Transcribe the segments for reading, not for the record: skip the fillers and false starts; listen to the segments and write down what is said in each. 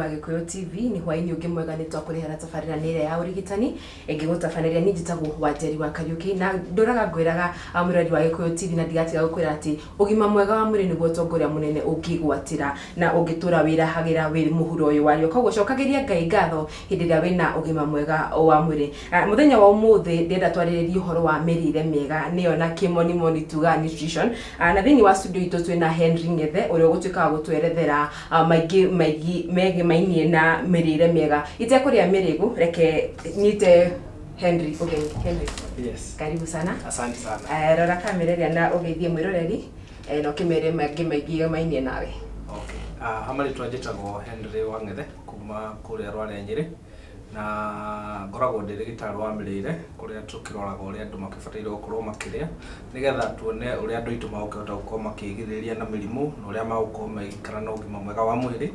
Gĩkũyũ TV. Nĩ hwaĩ-inĩ ũngĩ mwega nĩ twakũrehera tabarĩra nĩ ĩrĩa ya ũrigitani ĩngĩgũtabanĩria. Niĩ njĩtagwo Wanjeri wa Kariũki na ndũraga ngwĩraga mwĩroreri wa Gĩkũyũ TV na ndigatiga gũkwĩra atĩ ũgima mwega wa mwĩrĩ nĩguo ũtonga ũrĩa mũnene ũngĩgwatĩra na ũngĩtũra wĩrahagĩra wĩ mũhuro ũyũ wa riũa. Koguo cokagĩria Ngai ngatho hĩndĩ ĩrĩa wĩna ũgima mwega wa mwĩrĩ. Mũthenya wa ũmũthĩ ndĩrenda twarĩrĩrie ũhoro wa mĩrĩre mĩega nĩyo na kĩmonimoni tugaga nutrition. Na thĩinĩ wa studio itũ twĩna Henry Ng'ethe ũrĩa ũgũtuĩka wa gũtwerethera maingĩ maigi megemainie na mĩrĩre mĩega. Itekũrĩa mĩrĩgu reke nyite Henry ũgeni. Henry. Yes. Karibu sana. Asante sana. Rora kamera ĩrĩa na ũgeithie mwĩroreri na ũkĩmere mangĩ maingĩ gemainie nawe. Okay. Ha marĩtwa njĩtagwo Henry Wang'ethe kuma kũrĩa Rware Nyĩrĩ na ngoragwo ndĩ rĩgĩtarĩ wa mĩrĩre kũrĩa tũkĩroraga ũrĩa andũ makĩbataire gũkorwo makĩrĩa nĩgetha tuone ũrĩa andũ aitũ magũkĩhota gũkorwo makĩgirĩrĩria na mĩrimũ na ũrĩa magũkorwo magĩikara na ũgima mwega wa mwĩrĩ.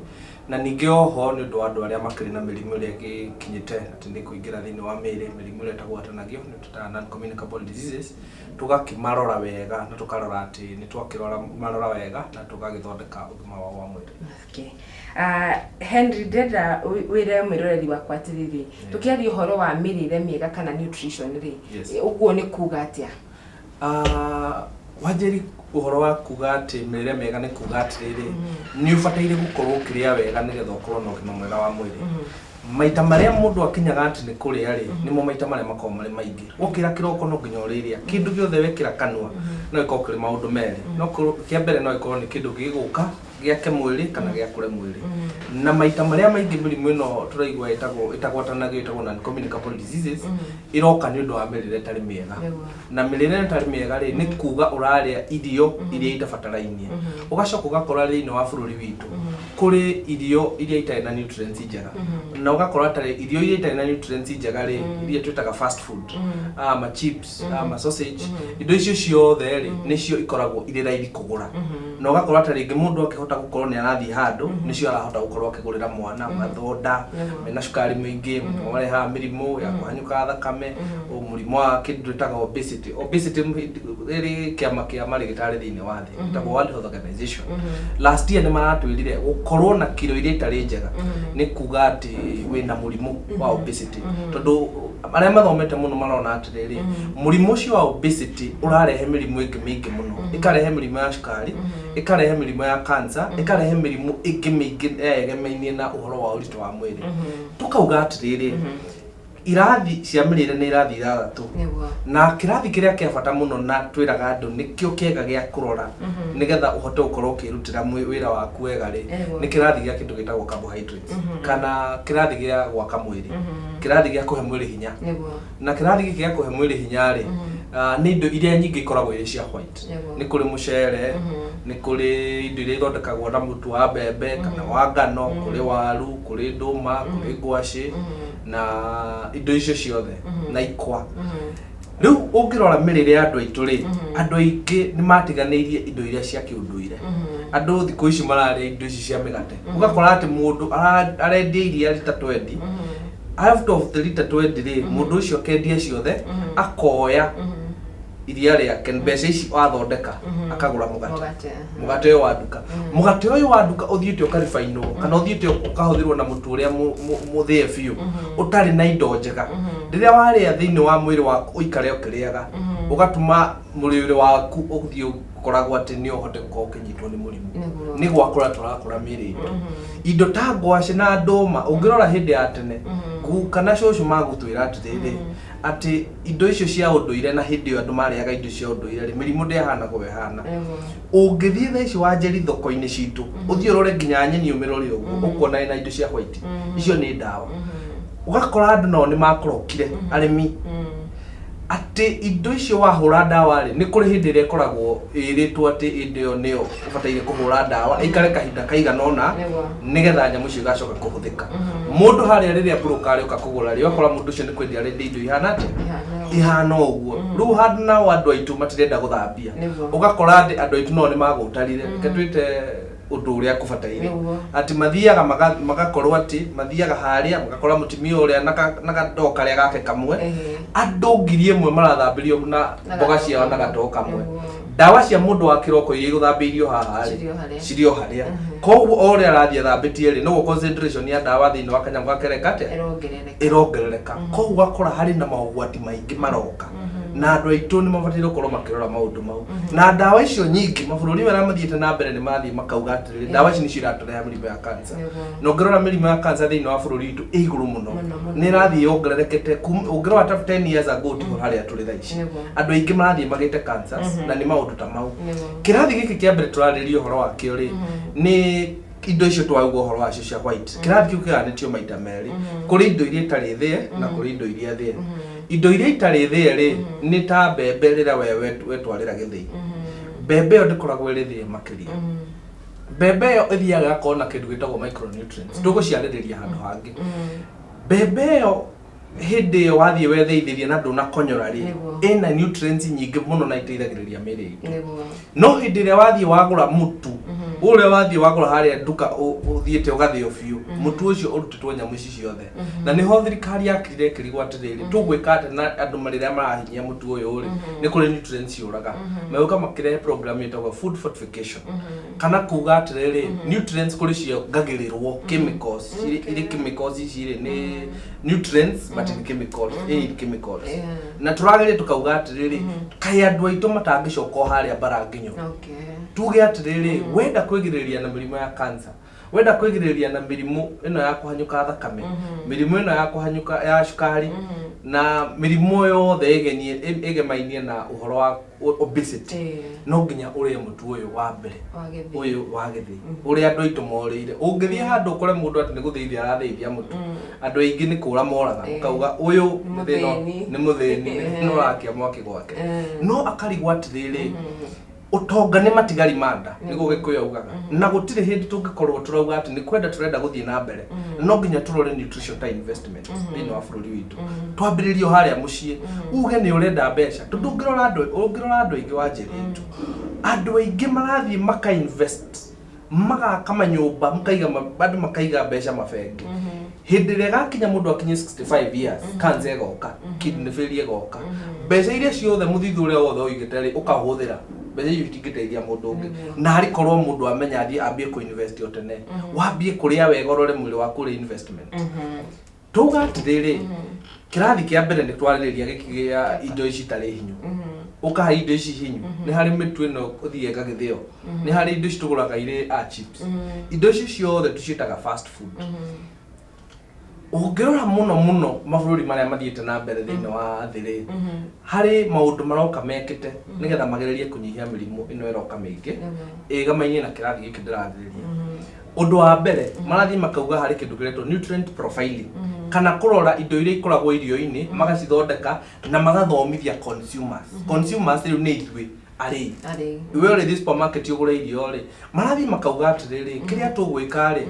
Na ningĩ oho nĩ ũndũ wa andũ arĩa makĩrĩ na mĩrimũ ĩrĩa ĩgĩkinyĩte atĩ nĩ kũingĩra thĩinĩ wa mĩĩrĩ, mĩrimũ ĩrĩa ĩtagwatanagio nĩyo twĩtaga non communicable diseases, tũgakĩmarora wega na tũkarora atĩ nĩ twakĩrora marora wega na tũgagĩthondeka ũgima wao wa mwĩrĩ. Okay. Henry, ndĩrenda wĩre mwĩroreri wakwa atĩrĩrĩ, tũkĩaria ũhoro wa mĩrĩre mĩega kana nutrition rĩ, ũguo nĩ kuga atĩa? Wanjĩri, ũhoro wa kuga atĩ mĩrĩre mĩega nĩ kuga atĩrĩrĩ, nĩ ũbataire gũkorwo ũkĩrĩa wega nĩgetha ũkorwo na ũgima mwega wa mwĩrĩ. Maita marĩa mũndũ akinyaga atĩ nĩ kũrĩa rĩ, nĩmo maita marĩa makoragwo marĩ maingĩ. Wokĩra kĩroko no nginya ũrĩrĩa. Kĩndũ gĩothe wekĩra kanua no gĩkorwo kĩrĩ maũndũ merĩ. No kĩa mbere no gĩkorwo nĩ kĩndũ gĩgũka gĩake mwĩrĩ kana gĩakũre mwĩrĩ. Na maita marĩa maingĩ mĩrimũ ĩno tũraigua ĩtagwo ĩtagwatanagio ĩtagwo non communicable diseases ĩroka nĩ ũndũ wa mĩrĩre ĩtarĩ mĩega. Na mĩrĩre ĩtarĩ mĩega rĩ, nĩ kuga ũrarĩa irio iria itabatarainie. Ũgacoka ũgakora thĩinĩ wa bũrũri witũ kũrĩ irio iria itarĩ na nutrients njega, na ũgakora tarĩ irio iria itarĩ na nutrients njega rĩ, iria twĩtaga fast food, ma chips, ma sausage, indo icio ciothe rĩ, nĩcio ikoragwo irĩ raithi kũgũra, na ũgakora ta rĩngĩ mũndũ akĩhota gũkorwo nĩ arathiĩ handũ, nĩcio arahota gũkorwo akĩgũrĩra mwana mathonda mena cukari mũingĩ, marehaga mĩrimũ ya kũhanyũka thakame, mũrimũ wa kĩndũ twĩtaga obesity. Obesity ĩrĩ kĩama kĩa marĩgĩtarĩ thĩinĩ wa thĩ ĩtagwo World Health Organization. Last year nĩ maratwĩrire gũkorwo na kiro iria itarĩ njega nĩ kuga atĩ wĩna mũrimũ wa obesity, tondũ arĩa mathomete mũno marona atĩrĩrĩ, mũrimũ ũcio wa obesity ũrarehe mĩrimũ ĩngĩ mĩingĩ mũno, ĩkarehe mĩrimũ ya cukari, ĩkarehe mĩrimũ ya cancer, ĩkarehe mĩrimũ ĩngĩ mĩingĩ yegemainie na ũhoro wa ũritũ wa mwĩrĩ. Tũkauga atĩrĩrĩ, irathi cia mĩrĩre nĩ irathi ithathatũ, na kĩrathi kĩrĩa kĩa bata mũno na twĩraga andũ nĩkĩo kĩega gĩa kũrora nĩgetha ũhote gũkorwo ũkĩrutĩra wĩra waku wega rĩ, nĩ kĩrathi gĩa kĩndũ gĩtagwo carbohydrates, kana kĩrathi gĩa gwaka mwĩrĩ, kĩrathi gĩa kũhe mwĩrĩ hinya. Na kĩrathi gĩkĩ gĩa kũhe mwĩrĩ hinya rĩ, nĩ indo iria nyingĩ ikoragwo irĩ cia white. Nĩ kũrĩ mũcere, nĩ kũrĩ indo iria ithondekagwo na mũtu wa mbembe kana wa ngano, kũrĩ waru, kũrĩ ndũma, kũrĩ ngwacĩ na indo icio ciothe na ikwa. Rĩu ũngĩrora mĩrĩre ya andũ aitũ rĩ, andũ aingĩ nĩ matiganĩirie indo iria cia kĩũndũire. Andũ thikũ ici mararĩa indo ici cia mĩgate, ũgakora atĩ mũndũ arendia iria rita 20, out of the rita 20 rĩ, mũndũ ũcio akendia ciothe, akoya iria rĩake, mbeca ici wathondeka, akagũra mũgate. Mũgate. Mũgate ũyũ wa nduka, mũgate ũyũ wa nduka ũthiĩte ũkaribainwo kana ũthiĩte ũkahũthĩrwo na mũtu ũrĩa mũthĩe biũ ũtarĩ na indo njega. Rĩrĩa warĩa thĩinĩ wa mwĩrĩ waku ũikare ũkĩrĩaga, ũgatũma mwĩrĩ waku ũthiĩ ũkoragwo atĩ nĩ ũhote gũkorwo ũkĩnyitwo nĩ mũrimũ. Nĩ gwakũra tũrakũra mĩĩrĩ itũ. Indo ta ngwacĩ na ndũma, ũngĩrora hĩndĩ ya tene, guka na cũcũ magũtwĩra atĩrĩrĩ, atĩ indo icio cia ũndũire, na hĩndĩ ĩyo andũ marĩaga indo cia ũndũire rĩ, mĩrimũ ndĩahana ũguo ĩhana. Ũngĩthiĩ thaa ici Wanjeri thoko-inĩ citũ, ũthiĩ ũrore nginya nyeni ũmĩrore ũguo, ũkuona ĩna indo cia white, icio nĩ ndawa. Ũgakora andũ nao nĩ makorokire arĩmi atĩ indo icio wahũra ndawa rĩ, nĩ kũrĩ hĩndĩ ĩrĩa ĩkoragwo ĩrĩtwo atĩ hĩndĩ ĩyo nĩyo ũbataire kũhũra ndawa ĩikare kahinda kaigana ũna nĩgetha nyamũ icio igacoka kũhũthĩka. Mũndũ harĩa rĩrĩa broker arĩũka kũgũra rĩ, ũgakora mũndũ ũcio nĩ kwendia arendia indo ihana atĩa, ihana ũguo. Rĩu handũ nao andũ aitũ matirenda gũthambia. Ũgakora atĩ andũ aitũ nao nĩ magũtarire, reke twĩte ũndũ ũrĩa kũbataire, atĩ mathiaga magakorwo atĩ mathiaga harĩa magakora mũtumia ũrĩa na gandoo karĩa gake kamwe, andũ 1,000 marathambĩrio na Na mboga gatoo ciao na kamwe. gatoo kamwe. Ndawa cia mũndũ wa kĩroko iria igũthambĩirio haha rĩ, Cirĩ o harĩa. Cirĩ o harĩa. Koguo o ũrĩa arathiĩ athambĩtie rĩ, noguo concentration ya ndawa thĩinĩ wa kanyamũ gake reka atĩa? Ĩrongerereka. Ĩrongerereka. Koguo ũgakora harĩ na maũgwati maingĩ maroka, na andũ aitũ nĩ mabataire gũkorwo makĩrora maũndũ mau. Na ndawa icio nyingĩ, mabũrũri marĩa mathiĩte na mbere nĩ mathiĩ makauga atĩrĩrĩ, ndawa ici nĩcio iratũrehe mĩrimũ ya cancer. Na ũngĩrora mĩrimũ ya cancer thĩinĩ wa bũrũri witũ ĩ igũrũ mũno. Mũno, mũno. Nĩ ĩrathiĩ yongererekete. Ũngĩrora ta 10 years ago, tiho harĩa tũrĩ thaa ici. Andũ aingĩ marathiĩ magĩte cancers, na nĩ maũndũ ta mau. Kĩrathi gĩkĩ kĩa mbere tũrarĩrĩria ũhoro wakĩo rĩ, nĩ indo icio twauga ũhoro wacio cia white. Kĩrathi kĩu kĩganĩtio maita merĩ, kũrĩ indo iria itarĩ thĩe na kũrĩ indo iria thĩe. Indo iria itarĩ thĩe rĩ, nĩ ta mbembe. Rĩrĩa we wetwarĩra gĩthĩi, mbembe ĩyo ndĩkoragwo ĩrĩ thĩe makĩria. Mbembe ĩyo ĩthiaga ĩgakorwo na kĩndũ gĩtagwo micronutrients, tũgũciarĩrĩria handũ hangĩ. Mbembe ĩyo hĩndĩ ĩyo wathiĩ wetheithĩria na ndũnakonyora rĩ, ĩna nutrients nyingĩ mũno na iteithagĩrĩria mĩĩrĩ itũ. No hĩndĩ ĩrĩa wathiĩ wagũra mũtu ũrĩa wathiĩ wagũra harĩa nduka, ũthiĩte ũgathĩo biũ, mũtu ũcio ũrutĩtwo nyamũ ici ciothe. Na nĩho thirikari yakirire ĩkĩrigwo atĩrĩrĩ, tũgwĩka atĩa na andũ marĩrĩa marahinyia mũtu ũyũ rĩ, nĩ kũrĩ nutrients ciũraga. Magĩũka makĩrehe program ĩtagwo food fortification, kana kuga atĩrĩrĩ, nutrients kũrĩ ciongagĩrĩrwo chemicals. Irĩ chemicals ici rĩ, nĩ nutrients but in chemicals, ĩ chemicals. Na tũrageria tũkauga atĩrĩrĩ, kaĩ andũ aitũ matangĩcoka o harĩa mbara nginyo? Tuge atĩrĩrĩ, wenda kwĩgirĩrĩria na mĩrimũ ya cancer, wenda kwĩgirĩrĩria na mĩrimũ ĩno ya kũhanyũka thakame, mĩrimũ ĩno ya kũhanyũka ya cukari, na mĩrimũ yothe ĩgenie ĩgemainie na ũhoro wa obesity, no nginya ũrĩe mũtu ũyũ wa mbere. Wa gĩthĩi. Ũyũ wa gĩthĩi ũrĩa andũ aitũ morĩire. Ũngĩthiĩ handũ ũkore mũndũ atĩ nĩ gũthĩithia arathĩithia mũtu, andũ aingĩ nĩ kũra moraga. Ũkauga ũyũ Nĩ nĩ thĩna- mũthĩni. Nĩ mũthĩni, nĩ ũrakia mwaki gwake. No akarigwo atĩrĩrĩ, ũtonga nĩ matigari ma nda, nĩguo Gĩkũyũ augaga. Na gũtirĩ hĩndĩ tũngĩkorwo tũrauga atĩ nĩ kwenda tũrenda gũthiĩ na mbere, no nginya tũrore nutrition ta investment thĩinĩ wa bũrũri witũ. Twambĩrĩrie o harĩa mũciĩ. Uge nĩ ũrenda mbeca, tondũ ũngĩrora andũ aingĩ wa njĩra itũ, andũ aingĩ marathiĩ maka invest, magaka manyũmba, makaiga andũ makaiga mbeca mabengi. Hĩndĩ ĩrĩa ĩgakinya mũndũ akinye 65 years, cancer ĩgoka, kidney failure ĩgoka, mbeca iria ciothe, mũthithũ ũrĩa wothe ũigĩte rĩ, ũkahũthĩra. Mbeca icio itingĩteithia mũndũ ũngĩ. Na harĩ korwo mũndũ amenya athiĩ ambie kũ-invest o tene, wambie kũrĩa wega, ũrore mwĩrĩ waku ũrĩ investment. Tuga atĩrĩrĩ, kĩrathi kĩa mbere nĩ twarĩrĩria gĩkĩ gĩa indo ici itarĩ hinyu. Ũkahe indo ici hinyu, nĩ harĩ mĩtu ĩno ũthiĩ ĩgagĩthĩo, nĩ harĩ indo ici tũgũraga irĩ a chips. Indo ici ciothe tũciĩtaga fast food. Ũngĩrora mũno mũno mabũrũri marĩa mathiĩte na mbere thĩinĩ wa thĩ rĩ, harĩ maũndũ maroka mekĩte nĩgetha magererie kũnyihia mĩrimũ ĩno ĩroka mĩingĩ ĩgamainie na kĩrathi gĩkĩ ndĩrarĩrĩria. Ũndũ wa mbere, marathiĩ makauga harĩ kĩndũ kĩretwo nutrient profiling, kana kũrora indo iria ikoragwo irio-inĩ, magacithondeka na magathomithia consumers. Consumers rĩu nĩ ithuĩ arĩi. Arĩi. We ũrĩthiĩ supermarket ũgũre irio rĩ, marathiĩ makauga atĩrĩrĩ, kĩrĩa tũgwĩka rĩ,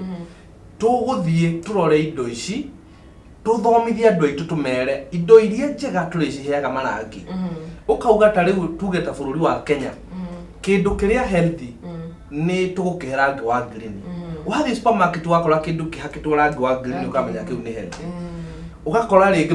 tũgũthiĩ tũrore indo ici, tũthomithie andũ aitũ, tũmere indo iria njega tũrĩciheaga marangi. Ũkauga ta rĩu tuge ta bũrũri wa Kenya, kĩndũ kĩrĩa healthy nĩ tũgũkĩhe rangi wa green. Wathiĩ supermarket wakora kĩndũ kĩhakĩtwo rangi wa green, ũkamenya kĩu nĩ healthy. Ũgakora rĩngĩ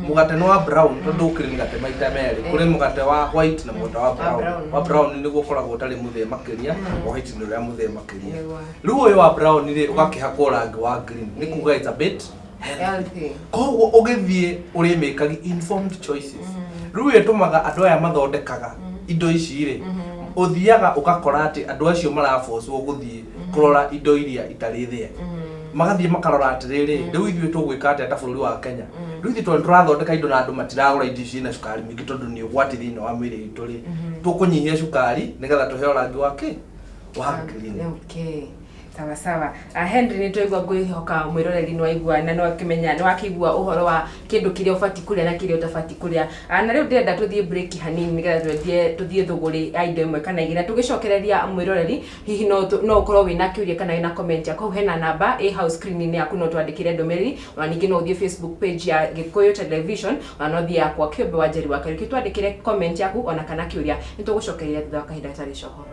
mũgate nĩ wa brown, tondũ ũkĩrĩ mĩgate maita merĩ, kũrĩ mũgate wa white na mũgate wa brown. Brown. Wa brown nĩguo ũkoragwo ũtarĩ mũthĩe makĩria, wa white nĩ ũrĩa mũthĩe makĩria. Rĩu ũyũ wa brown rĩ, ũgakĩhakwo rangi wa green, nĩ kuga it's a bit healthy. Healthy. Koguo ũgĩthiĩ ũrĩmĩkagi informed choices. Rĩu ĩtũmaga andũ aya mathondekaga indo ici rĩ, ũthiaga ũgakora atĩ andũ acio marabocwo gũthiĩ kũrora indo iria itarĩ thĩe. Magathiĩ makarora atĩrĩrĩ, rĩu ithuĩ tũgwĩka atĩa ta bũrũri wa Kenya? Rĩu ithuĩ tondũ tũrathondeka indo na andũ matiragũra indo ici na cukari mũingĩ, tondũ nĩ ũgwati thĩinĩ wa mĩĩrĩ itũ rĩ, tũkũnyihia cukari nĩgetha tũheo rangi wa kĩ? Wa green. Okay. Sawa sawa. Henry, nĩ twaigua, ngwĩhoka mwĩroreri nĩ waigua na nĩ wakĩmenya, nĩ wakĩigua ũhoro wa kĩndũ kĩrĩa ũbatiĩ kũrĩa na kĩrĩa ũtabatiĩ kũrĩa. Na rĩu ndĩrenda tũthiĩ break hanini nĩgetha twendie tũthiĩ thũgũrĩ ya indo ĩmwe kana igĩrĩ. Na tũgĩcokereria mwĩroreri, hihi no ũkorwo wĩna kĩũria kana wĩna comment yaku, hau hena namba ĩ hau screen-inĩ yaku, no twandĩkĩre ndũmĩrĩri. Ona ningĩ no ũthiĩ Facebook page ya Gĩkũyũ Television, ona no ũthiĩ yakwa kĩũmbe wa Njeri wa Kariũki, twandĩkĩre comment yaku ona kana kĩũria, nĩ tũgũcokereria thutha wa kahinda gatarĩ coho.